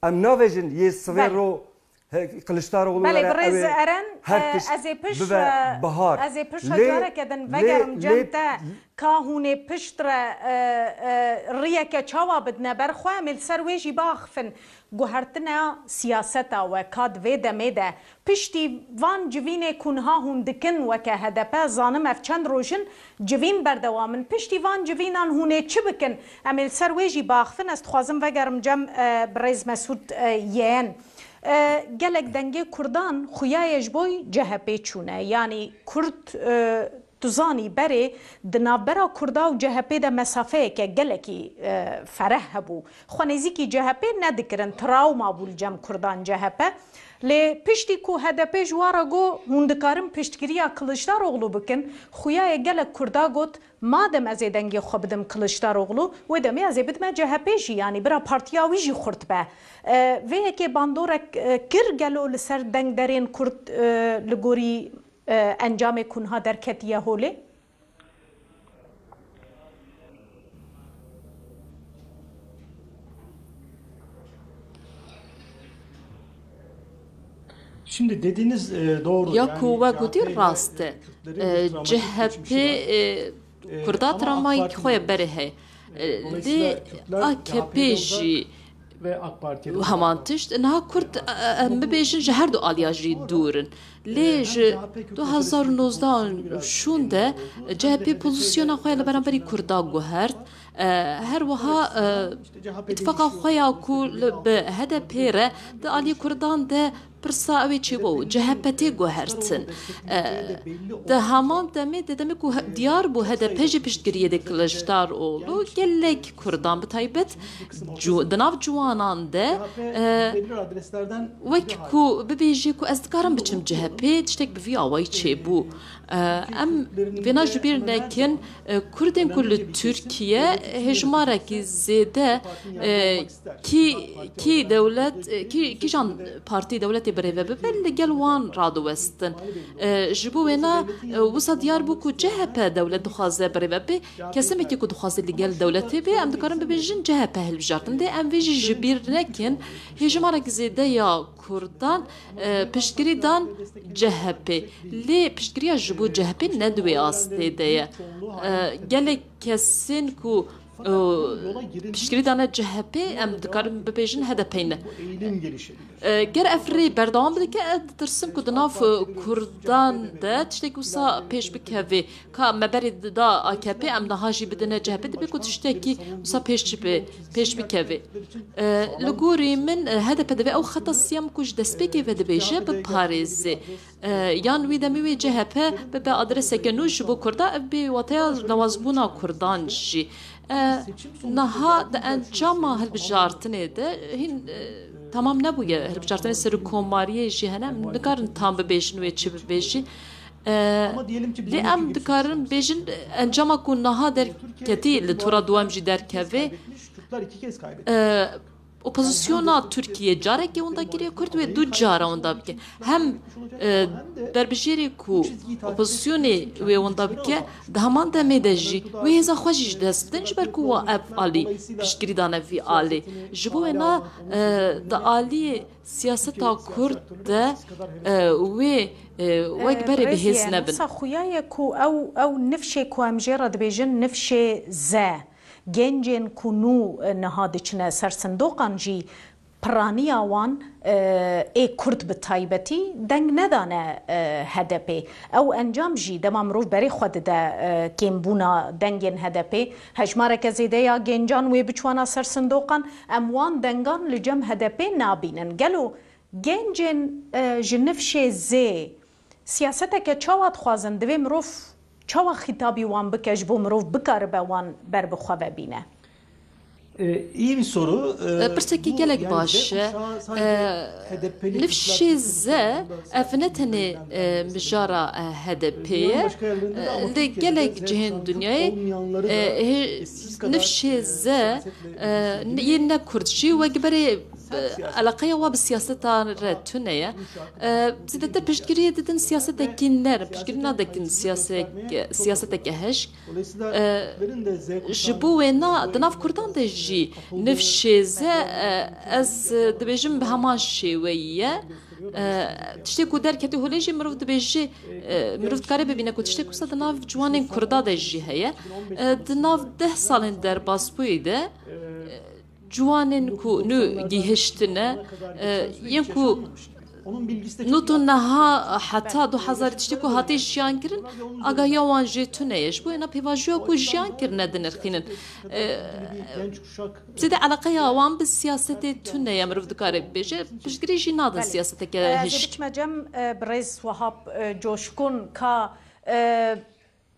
em navêjin yê sivê Belê. Ro, he, Kiliçdaroğlu Belê, were, birêz ew ê Eren, her e, tişt ez ê piş, bibe e, bihar. Ez ê piş Lê, careke din lê, vegerim lê cem te, ka hûn ê pişt re, e, e, riyeke çawa bidine ber xwe, em ê li ser wê jî biaxifin. Guhertina siyaseta we ka di vê demê de Piştî van civînê ku niha hûn dikin weke H D P, zanim ev çend roj in civîn berdewam in. Piştî van civînan hûn ê çi bikin? Em ê li ser wê jî biaxifin. Ez dixwazim vegerim cem, e, birêz Mesûd, e, Yeğen. E, gelek dengê Kurdan xuya ye ji bo C H P çûne. Yanî Kurd, e, Tu zanî berê di navbera Kurda û C H P de mesafeyeke gelekî, e, fereh hebû. Xwe nêzîkî C H P nedikirin, trawma bû li cem Kurdan C H P. Lê piştî ku H D P ji wan re got, hûn dikarin piştgiriya Kiliçdaroglu bikin, xuya ye gelek Kurda got, madem ez ê dengê xwe bidim Kiliçdaroglu, wê demê ez ê bidime C H P jî, yanî bira partiya wî jî xurt be. E, vê yekê bandorek, e, kir gelo li ser dengderên Kurd, e, li gorî e, encamê ku niha derketiye holê? Şimdi dediğiniz, e, doğru. Ya Yani ku we gotî C H P ile, rast e. E, Kürtlerin bir travmatik C H P, geçmişi var. E, Kurda travmayî xwe ye berê heye. Lê A K P jî heman tişt. Niha Kurd, e, em bibêjin ji her du aliya jî dûr in. Lê ji du hazar û nozdeh û şûn de C H P pozîsyona xwe ya li beramberî Kurda guhert. E, her wiha, e, îtifaqa xwe ya ku li, bi H D P re di aliyê Kurdan de Pirsa ew ê çêbû, C H P tê guhertin. E, di heman demê, di demê ku he-, diyar bû H D P jî piştgiriyê de Kiliçdaroglu, gelek Kurdan bi taybet cu-, di nav ciwanan de, e, wek ku bibêjî ku ez dikarim biçim C H P, tiştek bi vî awayî çêbû. E, em vêna ji bîr nekin, e, Kurdên ku li Tirkiye hejmarekî zêde, e, Kî, kî dewlet, e, kî, kîjan partî dewletê birêve bibe, li gel wan radiwestin. E, ji bo wêna, e, wisa diyar bû ku C H P dewlet dixwaze birêve be. Kesimekî ku dixwaze li gel dewletê be, em dikarin bibêjin C H P hilbijartin. Dê em vê jî ji bîr nekin. Hêjimarek zêde ya Kurdan, e, piştgirî dan C H P. Lê piştgiriya ji bo C H P ne di wê astê de ye. E, gelek kesên ku, e, piştgirî dane C H P, em dikarin bibêjin H D P ne. E, ger ev rê berdewam bidike, ez ditirsim ku di nav, e, Kurdan de tiştek wisa pêş bikeve. Ka me berê da A K P, em niha jî bidine C H P, dibe ku tiştekî wisa pêş çi be, pêş bikeve. E, li gorî min, e, H D P divê ew xeta siyem ku ji destpêkê ve dibêje, biparêze. E, yan wî demê wê C H P bibe adreseke nû ji bo Kurda, ev bê wateya lawazbûna Kurdan jî. E, niha di encama hilbijartinê de hîn, e, tamam nebûye. Hilbijartinê serokkomariyê jî hene. Em nikarin tam bibêjin wê çi bibêjî. E, lê em dikarin bêjin, encama ku niha derketî, li tura duwem jî derkeve. E, Opozisyona Tirkiye carekê wenda kiriye Kurd wê du cara wenda bike. Hem, e, berbijêrê ku opozisyonê wê wenda bike, di heman demê de jî wê hêza xwe jî ji dest bidin, ji ber ku wa ev alî piştgirî dane vî alî. Ji bo wêna, e, di aliyê siyaseta Kurd de, e, wê, e, wek berê bi hêz nebin. Wisa xuya ye ku ew, ew nifşê ku em jê re dibêjin nifşê Z. Gencên ku nû, e, niha diçine ser sindoqan jî piraniya wan, e, ê Kurd bi taybetî deng nedane, e, H D P. Ew encam jî dema mirov berê xwe dide, e, kêmbûna dengên H D P. Hejmareke zêde ya gencan wê biçwana ser sindoqan, em wan dengan li cem H D P nabînin. Gelo gencên, e, ji nifşê zê siyaseteke çawa dixwazin? Divê mirov çawa xîtabî wan bike ji bo mirov bikaribe wan ber bi xwe ve bîne? E, iyi bir soru. E, pirsekî gelek baş e. E, nifşê Z, ev ne tenê, e, mijara, e, H D P ye. E, li gelek cihên dinyayê, e, hê-, nifşê Z, e, yên ne Kurd jî wek berê, e, eleqeya wa bi siyaseta re tune ye. E, zêdetir piştgiriyê didin siyasetekî nerm, piştgirî nadekin siyasek-, siyaseteke hişk. E, ji bo wêna di nav Kurdan de jî nifşê Z, e, ez, e, dibêjim bi heman şêweyî ye. E, tiştê ku derketî holê jî mirov dibêje, e, mirov dikare bibîne ku tiştê ku sa di nav ciwanên Kurda de jî heye. E, di nav deh salên derbasbûyî de, e, ciwanên ku nû gihiştine, e, yên ku nû tu niha heta du hezar tiştê ku hatiye jiyan kirin, agahiya wan jê tune ye. Ji bo wêna pêvajoya ku jiyan kirine dinirxînin. E, zêde eleqeya wan bi siyasetê tune ye, mirov dikare bibêje. Piştgirî jî nadin siyaseteke hişk. Ez ê biçime cem, e, birêz Wahab, e, Coşkun ka, e,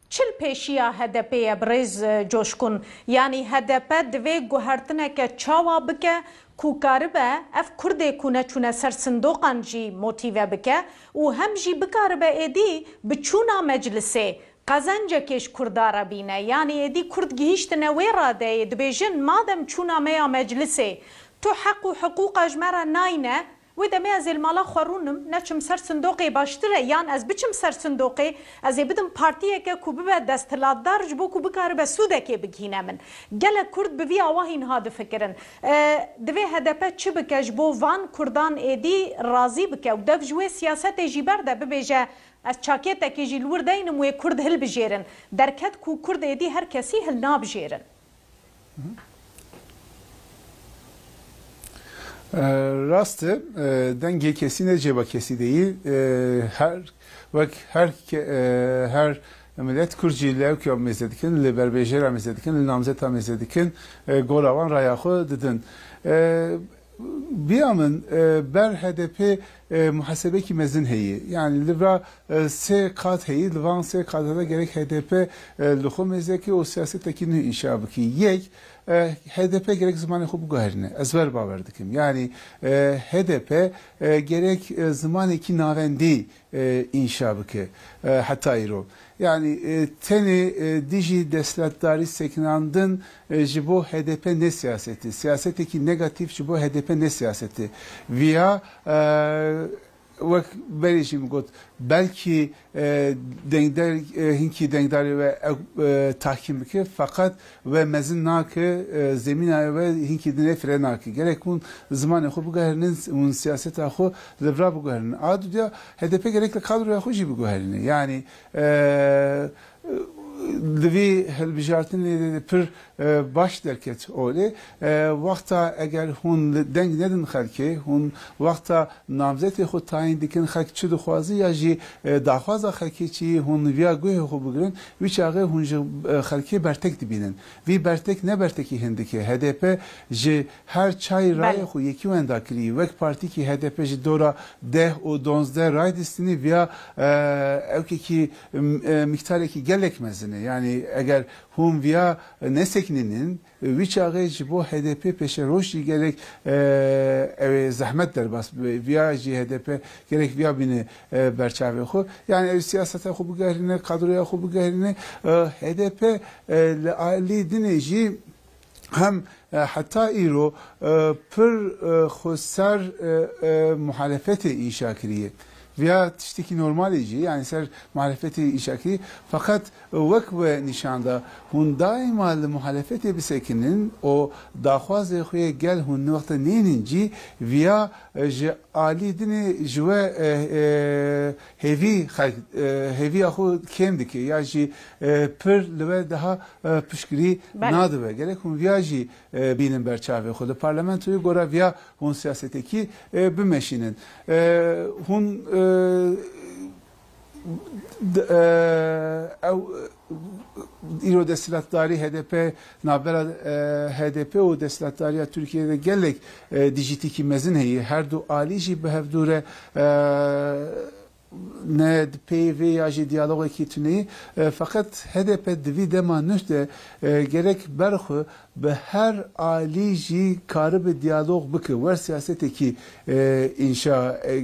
Çi li pêşiya H D P ye, birêz, e, Coşkun? Yanî H D P divê guhertineke çawa bike ku karibe ev Kurdê ku neçûne ser sindoqan jî motîve bike û hem jî bikaribe êdî bi çûna meclisê qezencekê ji Kurda re bîne. Yanî êdî Kurd gihîştine wê radeyê, dibêjin, madem çûna me ya meclisê tu heq û hiqûqa ji me re nayne, Wê demê ez ê li mala xwe rûnim, neçim ser sindoqê baştir e, yan ez biçim ser sindoqê, ez ê bidim partiyeke ku bibe desthilatdar ji bo ku bikaribe sûdekê bigihîne min. Gelek Kurd bi vî awahî niha difikirin. E, divê H D P çi bike ji bo van Kurdan êdî razî bike û dev ji wê siyasetê jî berde, bibêje, ez çakêtekê jî li wir deynim wê Kurd hilbijêrin. Derket ku Kurd êdî her kesî hilnabijêrin. E, rast e, e, dengê kesî ne cêba kesî de yî. E, her, wek her ke-, e, her milet Kurd jî li ewkiya mêze dikin, li berbêjêra mêze dikin, li namzeta mêze dikin, e, gola wan raya xwe didin. E, Biya min, e, ber H D P, e, muhasebekî mezin heye. Yani li vira, e, sê qat heye, li van sê qata de gerek H D P, e, li xwe mêzeke û siyasetekî nû înşa bike. Yek, e, H D P gerek zimanê xwe biguherîne. Ez wer bawer dikim. Yani, e, H D P, e, gerek, e, zimanekî navendî e, înşa bike, e, heta îro. Yani, e, tenê, e, dijî desthilatdarî sekinandin, e, ji bo H D P ne siyasetî. Siyasetekî negatîf ji bo H D P ne siyasetî. Viya, e, wek berê jî min got, belkî, e, dengdar, e, hinkî dengdarê we ew, e, tahkîm bike, feqet we mezin nake, e, zemîna we hinkî dinê fire nake. Gerek hûn zimanê xwe biguherînin, hûn siyaseta xwe li vira biguherînin. A dudiya H D P gerek li kadroya xwe jî biguherîne. Yani, e, li vî hilbijartinê de pir, e, baş derket olê. E, wexta eger hûn li deng nedin xelkê, hûn wexta namzetê xwe tayîn dikin, xelk çi dixwaze ya jî, e, daxwaza xelkê çi ye, hûn viya guhê xwe bigirin, wî çaxê hûn ji, e, xelkê bertek dibînin. Vî bertek ne bertekî hindik e. H D P ji her çar rayê xwe yekî wenda kirî. Wek partîkî H D P ji dora deh û donzdeh ray distînî viya, e, ewkekî, m-, e, miktarekî gelek mezin e. Yani eger hûn viya nesekinînin, wî çaxê ji bo H D P pêşeroj jî gerek, e, ew ê zehmet derbas bibe. Viya jî H D P gerek viya bîne, e, berçavê xwe. Yani ew siyaseta xwe bigerîne, kadroya xwe bigerîne. E, H D P, e, li alî dinê jî hem, e, heta îro, e, pir, e, xweser, e, e, muhalefetê înşa kiriye. Viya tiştekî normalê jî, yani ser muhalefetê înşa kiriye. Feqet, e, wek we nîşan da, hûn daîma li muhalefetê bisekinin û daxwazê xwe yê gel hûn wexta nênin cî, viya, e, ji alî dinê ji we, e, e, hêvî xelk, e, hêviya xwe kêm dike ya jî, e, pir li we daha, e, piştgirî Belê. nadibe. Gerek hûn viya jî, e, bînin ber çavê xwe. Li parlamentoyê gora viya hûn siyasetekî, e, bimeşînin. E, hûn, e, d-, e, ew, îro desthilatdarî H D P, navbera, e, H D P û desthilatdariya Tirkiyeyê de gelek, e, dijîtîkî mezin heye. Her du alî jî bi hev dû re, e, ne di peyvê ya jî diyalogekî tuneyî, e, feqet H D P di vî dema nuh de, e, gerek berxwe bi her alî jî karibe diyalog bike, wer siyasetekî, e, înşa, e, e,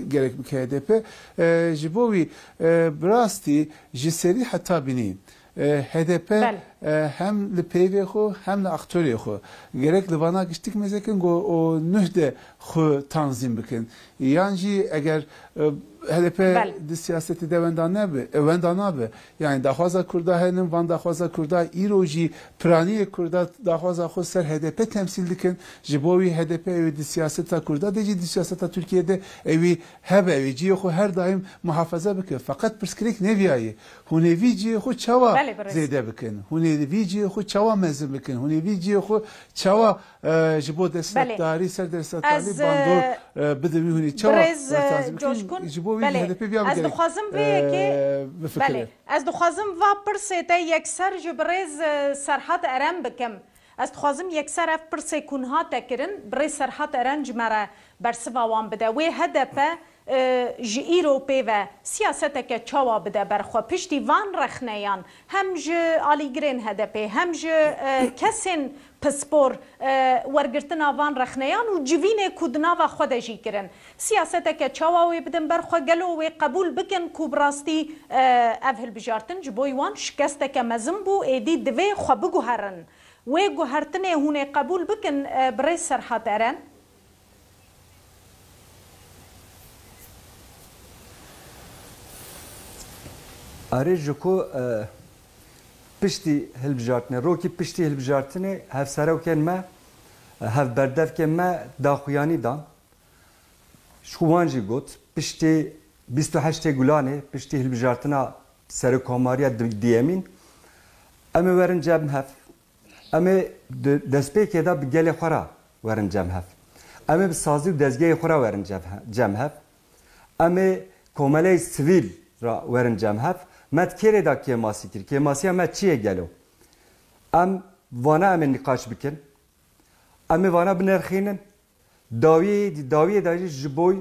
gerek bike H D P. E, ji bo wî, e, bi rastî ji serî heta bînî, e, H D P, Belê. e, hem li peyvê xwe hem li aktorê xwe gerek li vana giştik mezekin ku o nuh de xwe tanzîm bikin. Yan jî eger, e, H D P Belê. di siyasetê de wenda nebe, e, wenda nabe. Yani daxwaza Kurda henin, van daxwaza Kurda îro jî piraniyê Kurda daxwaza xwe ser H D P temsîl dikin. Ji bo wî H D P ew ê di siyaseta Kurda de jî di siyaseta Tirkiyeyê de ew ê hebe, ew ê cihê xwe her daîm muhafaza bike. Feqet pirsgirêk ne viya ye. Hûn ê vî cihê xwe çawa Belê, birêz. zêde bikin? Hûn ê vî cihê xwe çawa mezin bikin? Hûn ê vî cihê xwe çawa, e, ji bo Belê. desthilatdarî, ser desthilatdarî Ez, bandor, e, e, bidin wî hûn ê çawa Birêz, e, wertazî bikin? Coşkun, Ji bo wî belê. H D P viya Ez bigerek, dixwazim vê yekê, e, bifikire. belê. Ez dixwazim va pirsê te yekser ji birêz, e, Serhat Eren bikim. Ez dixwazim yekser ev pirsê ku niha te kirin, birêz Serhat Eren ji me re bersiva wan bide. Wê H D P, e, ji îro pê ve siyaseteke çawa bide ber xwe? Piştî van rexneyan hem ji alîgirên H D P hem ji, e, kesên pispor, e, wergirtina van rexneyan û civînê ku di nava xwe de jî kirin. Siyaseteke çawa wê bidin ber xwe? Gelo wê qebûl bikin ku bi rastî, e, ev hilbijartin ji bo wan şikesteke mezin bû, êdî divê xwe biguherin? Wê guhertinê hûn ê qebûl bikin, e, birêz Serhat Eren? Erê ji ku, e, piştî hilbijartinê, rokî piştî hilbijartinê hevserokên me, e, hevberdevkên me daxuyanî dan. Ji xwe wan jî got, piştî bîst û heştê Gulanê, piştî hilbijartina serokkomariya di-, diyemîn, em ê werin cem hev. Em ê di destpêkê de bi gelê xwe re werin cem hev. Em ê bi sazî û dezgehê xwe re werin cem he-, cem hev. Em ê komeleyê sivîl re werin cem hev. Me di kê rê de kêmasî kir? Kêmasiya me çi ye gelo? Em vana em ê nîqaş bikin. Em ê vana binirxînin. Dawiyê, dawiyê de jî ji bo,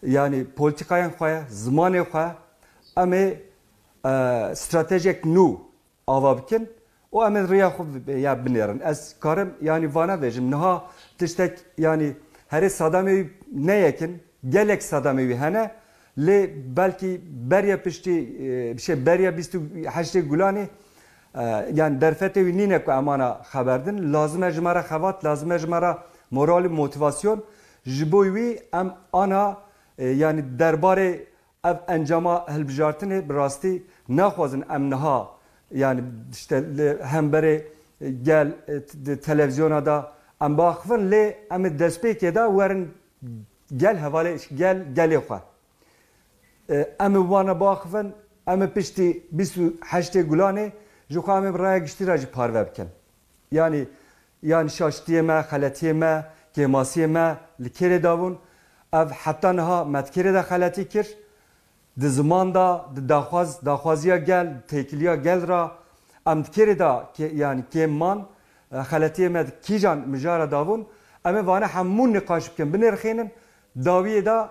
yanî, polîtîkayên xwe, zimanê xwe, em ê, e, stratejiyek nû ava bikin û em ê rêya xwe bi-, ya binêrin. Ez karim, yanî, vana vêjim. Niha tiştek, yanî, herê sedemê wî ne yek in, gelek sedemê wî hene. Lê belkî beriya piştî, e, şey, beriya bîst û heştê Gulanê, e, yani derfetê wî nîne ku em ana xeber din. Lazim e ji me re xebat, lazim e ji me re moral û motivasyon. Ji bo wî em ana, e, yani derbarê ev encama hilbijartinê bi rastî naxwazin em niha, yani işte li hemberê, e, gel, e, di televizyona da em biaxivin, lê em ê destpêkê de werin gel hevalê, gel gelê xwe. E, em ê wana biaxivin, em ê piştî bîst û heştê Gulanê ji xwe em ê bi raya giştî re jî parve bikin. Yanî, yanî şaştiyê me, xeletiyê me, kêmasiyê me li kê rê dabûn? Ev heta niha me di kê rê de xeletî kir? Di ziman de, di daxwaz, daxwaziya gel, têkiliya gel re em di kê rê de kê-, yanî kêm man, e, xeletiyê me di kîjan mijara dabûn? Em ê vane hemû nîqaş bikin, binirxînin, dawiyê de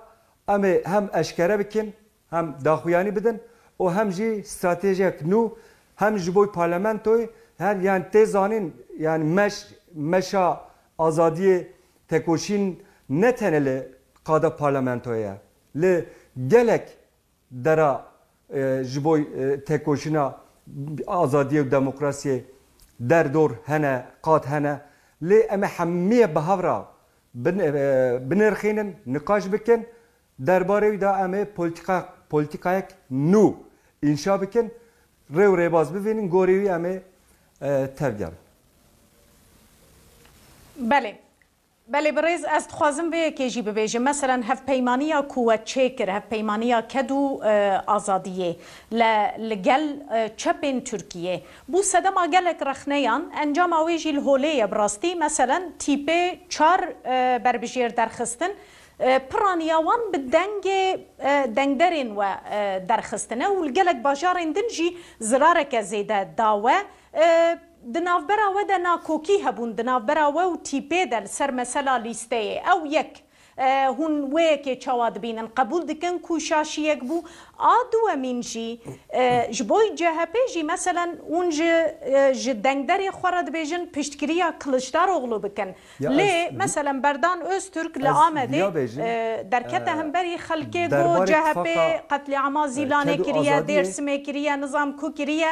em ê hem eşkere bikin, hem daxuyanî bidin û hem jî stratejiyek nû, hem ji bo parlamentoyê, her, yani tê zanîn, yani meş, meşa azadiyê, tekoşîn ne tenê li qada parlamentoyê ye. Li gelek dera, e, ji bo, e, tekoşîna azadiyê û demokrasiyê derdor hene, qad hene. Lê em ê hemiye bi hev re bin-, e, binirxînin, niqaş bikin. Derbarê wî de em ê polîtîka-, polîtîkayek nû înşa bikin, rê û rêbaz bivînin, gorî wî em ê, e, tevgerin. Belê. Belê, birêz, ez dixwazim vê yekê jî bibêjim. Meselen, hevpeymaniya ku we çêkir, hevpeymaniya ked û, e, azadiyê le-, li gel, e, çepên Tirkiyê, bû sedema gelek rexneyan, encama wê jî li holê ye bi rastî. Meselen, tîpê çar, e, berbijêr derxistin, e, piraniya wan bi dengê, e, dengderên we, e, derxistine û li gelek bajarên din jî zirareke zêde da we. E, di navbera we de nakokî hebûn, di navbera we û tîpê de li ser mesela lîsteyê. Ew yek. E, hûn wê yekê çawa dibînin? Qebûl dikin ku şaşiyek bû? A duwemîn jî, e, ji bo C H P jî, meselen, hûn ji, e, ji dengderê xwe re dibêjin piştgiriya Kiliçdaroglu bikin. Ya Lê, ez, meselen, Berdan Öztürk li ez Amedê, viya bêjim, e, derkete e, hemberî xelkê, got derbarê C H P tifaqa, qetlîama e, Zîlanê ked û kiriye, azadiyê. Dêrsimê kiriye, nizam ku kiriye,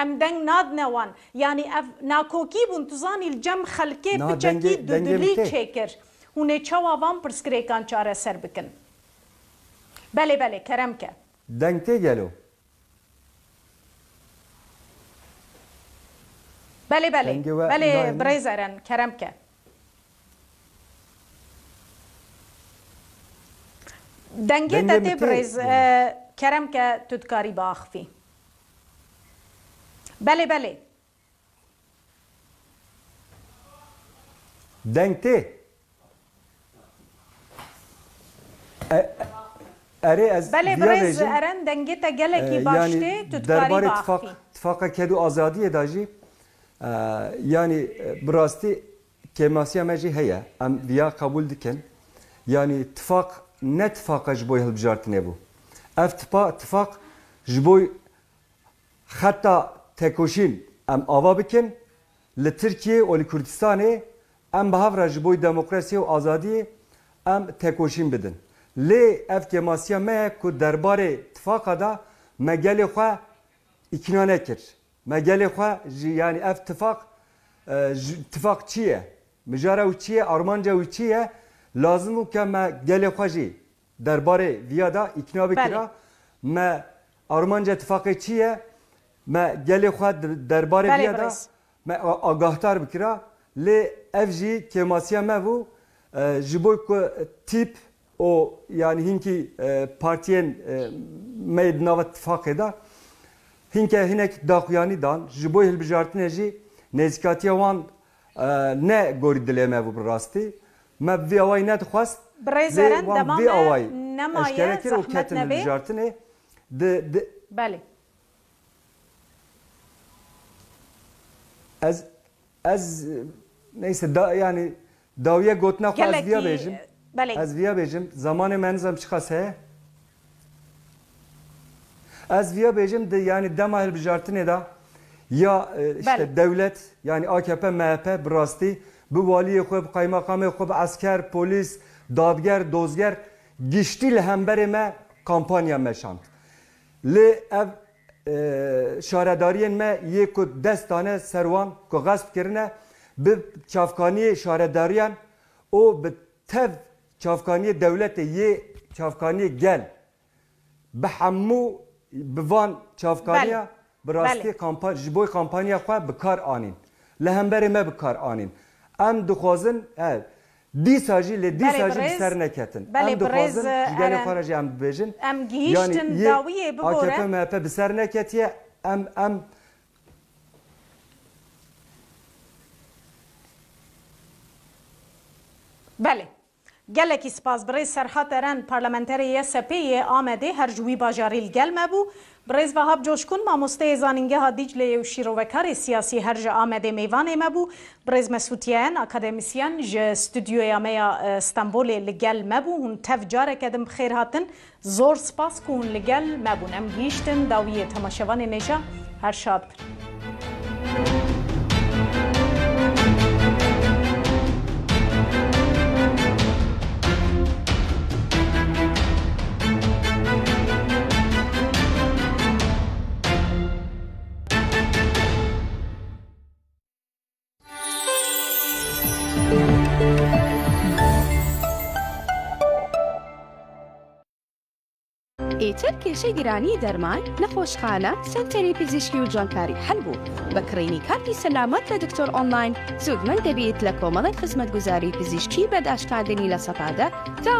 em deng nadine wan. Yanî ev nakokî bûn, tu zanî, li cem xelkê Na, piçekî dengê, dengê dudilî min tê. Çêkir. Hûn ê çawa van pirsgirêkan çareser bikin? Belê, belê, kerem ke. Deng tê gelo? Belê, belê. Dengê we Belê, nayê min. Birêz Eren, kerem ke. Dengê Dengê te tê, min tê birêz, gelo. E, kerem ke, tu dikarî biaxivî. Belê, belê. Deng tê? E, erê ez Belê, viya birêz bêjim. Eren, dengê te gelekî E, baş yani tê, tu dikarî derbarê biaxivî. Tifaq, Tifaqa Ked û Azadiyê de jî, e, yani, e, bi rastî kêmasiya me jî heye. Em viya qebûl dikin. Yani tifaq ne tifaqa ji bo hilbijartinê bû. Ev tipa-, tifaq ji bo Xeta tekoşîn em ava bikin, li Tirkiyê û li Kurdistanê em bi hev re ji bo demokrasiyê û azadiyê em tekoşîn bidin. Lê ev kêmasiya me ye ku derbarê tifaqa de me gelê xwe îkna nekir. Me gelê xwe ji, yanî ev tifaq, e, ji, tifaq çi ye? Mijara wî çi ye? Armanca wî çi ye? Lazim bû ke me gelê xwe jî derbarê viya de îkna bikira. Belê. Me armanca tifaqê çi ye? Me gelê xwe di-, derbarê Belê, viya de birêz. Me a-, agahdar bikira. Lê ev jî kêmasiya me bû, e, ji bo ku tîp û, yanî hinkî, e, partiyên, e, me yê di nava tifaqê de hinke hinek daxuyanî dan, ji bo hilbijartinê jî nêzîkatiya wan, e, ne gorî dilê me bû bi rastî. Me bi vî awayî nedixwest. Birêz Eren, dema me nemaye, zehmet nebê. Lê wan vî awayî eşkere kir û ketin hilbijartinê. Di, di Belê. Ez, ez, neyse, da, yani, dawiye gotina xwe ez viya Gelekî, bêjim. Belê. Ez viya bêjim, zamanê me nizam çiqas heye. Ez viya bêjim, di, yani, dema hilbijartinê de ya, e, işte, Belê. Dewlet, yani A K P, M H P bi rastî bi waliyê xwe, bi qaymaqamê xwe, bi esker, polîs, dadger, dozger giştî li hemberê me kampanya meşand. Lê ev, e, şaredariyên me yê ku dest dane ser wan ku xesp kirine, bi çavkaniyê şaredariyan û bi tev çavkaniyê dewletê yê çavkaniyê gel bi hemû, bi van çavkaniya Belê. Bi rastî Belê. Kampa-, ji bo kampanya xwe bi kar anîn. Li hemberê me bi kar anîn. Em dixwazin, e, dîsa jî, lê dîsa Belê, jî bi birêz. Ser neketin. Belê, Em dixwazin, birêz, ji gelê Eren. Xwe re jî em bibêjin. Em gihîştin Yanî yê dawiyê bibore. A K P M H P bi ser neketiye, em, em Belê. Gelekî spas birêz Serhat Eren, parlamenterê Y S P yê Amedê, her ji wî bajarî li gel me bû. Birêz Vehab Coşkun, mamosteyê Zanîngeha Dîcleyê û şîrovekarê siyasî, her ji Amedê mêvanê me bû. Birêz Mesût Yeyen, akademisyen, ji stûdyoya me ya, e, Stenbolê li gel me bû. Hûn tev careke din bi xêr hatin. Zor spas ku hûn li gel me bûn. Em gihîştin dawiyê, temaşevanên hêja, her şad bin. ئیتر کێشەی گرانی دەرمان، نەخۆشخانە، سەنتەری پزیشکی و جوانکاری حەل بوو. بە کڕینی کارتی سەلامەت لە دکتۆر ئۆنلاین، سوودمەند دەبیت لە کۆمەڵی خزمەتگوزاری پزیشکی بەرداشتاندنی لە سەتادە تا